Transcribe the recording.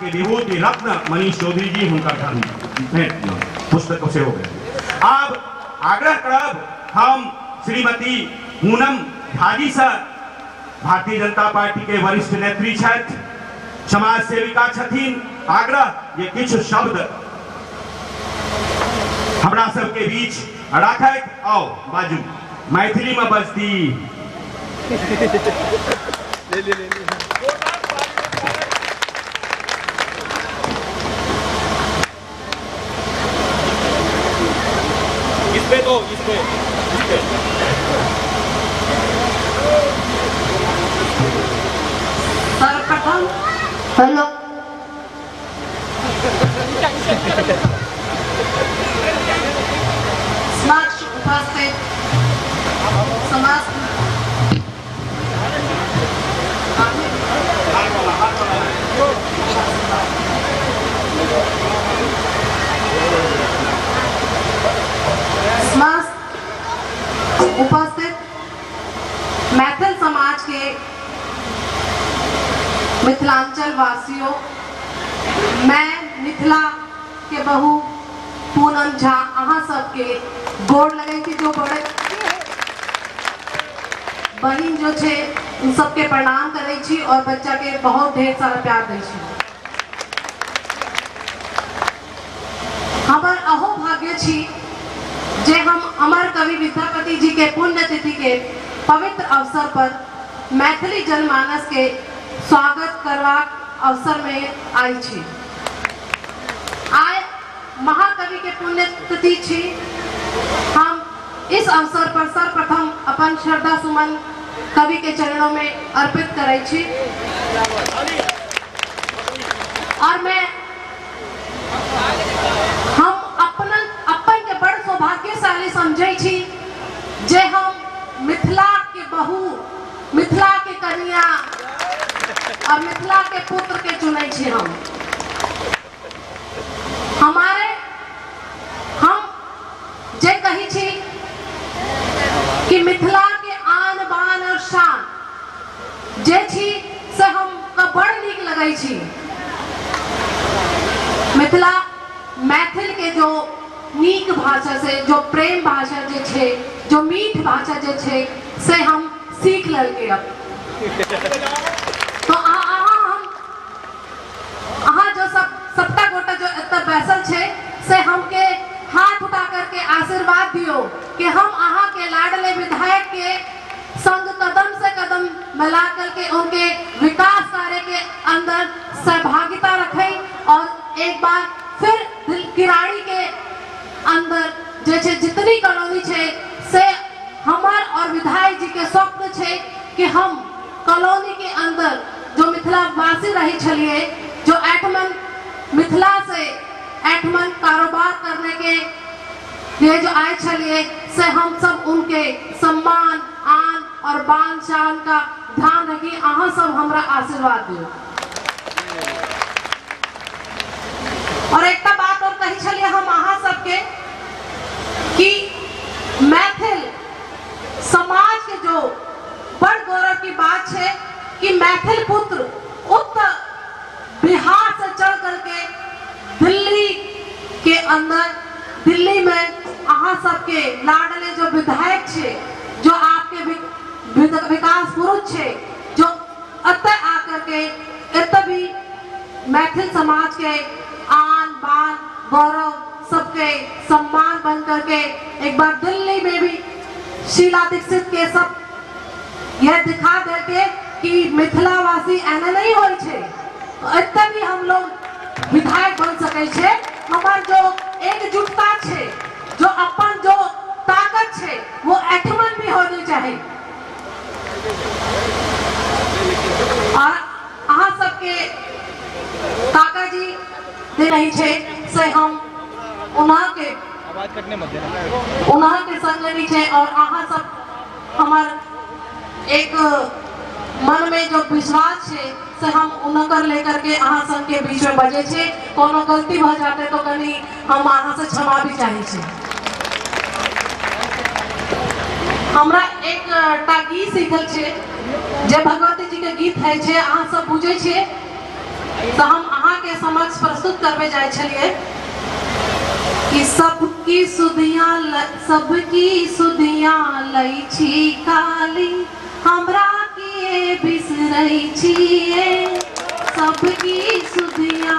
के विभूति रत्न मनीष चौधरी जी हुनकर धर्म भेंट दियौ पुस्तक सेहो भेट। आब आग्रह करब हम श्रीमती पूनम झाजी से, भारतीय जनता पार्टी के वरिष्ठ नेत्री छथि, समाज सेविका छथिन, आग्रह जे किछु शब्द हमरा सबके बीच राखैत। आओ बाजू, मैथिली में बजती। ले ले ले। इस पे दो, इस पे, इस पे। सर्वप्रथम हेलो समक्ष उपस्थित समस्त उपस्थित मैथिल समाज के मिथिलांचल वासियों, मैं मिथिला के बहू पूनम झा अहाँ सबके गोड़ लगे छी। जो बड़े बहिन जो छे उन सबके प्रणाम करै छी और बच्चा के बहुत ढेर सारा प्यार दै छी। हमर अहो भाग्य छी जे हम अमर कवि विद्यापति जी के पुण्यतिथि के पवित्र अवसर पर मैथिली जनमानस के स्वागत करबाक अवसर में आई छी। आइ महाकवि के पुण्यतिथि छी। हम इस अवसर पर सर्वप्रथम अपन श्रद्धा सुमन कवि के चरणों में अर्पित करै छी और मैं हम अपन के बड़ सौभाग्यशाली समझै छी जे हम मिथिला के बहू, मिथिला के कन्या और मिथिला के पुत्र के चुनै छी। हम हमारे हम जे कही छी कि मिथिला के आन बान और शान जे छी से हम बड़ नीक लगै छी। मिथिला मैथिल के जो नीक भाषा से, जो प्रेम भाषा जे छे, जो मीठ भाषा जे छे से हम सीख ललके अब। तो अहाँ जो सबटा गोटा जो एतऽ बैसल छे से हमके हाथ उठा करके आशीर्वाद दियो कि हम अहाँ के लाडले विधायक के संग कदम से कदम मिला करके उनके विकास कार्य के अंदर सहभागिता रखें और एक बार फिर किराड़ी के अंदर जैसे जितनी कॉलोनी छे से हमार और विधायक जी के स्वप्न छे कि हम कॉलोनी के अंदर जो मिथिला वासी रही छलिए, जो एटमन मिथिला से एटमन कारोबार करने के लिए जो आए छलिए से हम सब उनके सम्मान आन और बान शान का ध्यान रखी। अहाँ सब हमरा आशीर्वाद दियो। और एक बात और कही छलिए हम अहाँ सबके कि मैथिल समाज के जो बड़ गौरव की बात है कि मैथिल पुत्र उत्तर बिहार से चल करके दिल्ली के अंदर, दिल्ली में अहाँ सबके लाडले जो विधायक छे, जो आपके विकास पुरुष छे, जो अतः आकर के एतऽ भी मैथिल समाज के आन बान गौरव सबके सम्मान बन करके एक बार दिल्ली में भी शीला दीक्षित के सब यह दिखा दे के कि मिथिलावासी एना नहीं होय छे, एतऽ भी हम लोग विधायक बन सके छे। हमार जो एकजुटता छे, जो अपन जो ताकत छे, वो एठमन भी होनी चाहिए। और अहाँ सबके काका जी दे रही छे से हम उन्हा के संग नहीं छे और अहाँ सब हमार एक मन में जो विश्वास छे से हम उनकर लेकर के अहाँ सब के बीच में बजे छे। कोनो गलती भ जाते तो कहीं हम अहाँ से क्षमा भी चाहे छे। हमरा एक टा गीत सीखल छे जे भगवती जी के गीत है छे, अहाँ सब बुझे छे, तो हम अहाँ के समक्ष प्रस्तुत करबे जाइ छलियै कि सबकी सुधिया लै छी काली, हमरा किए बिसरै छियै, सबकी सुधिया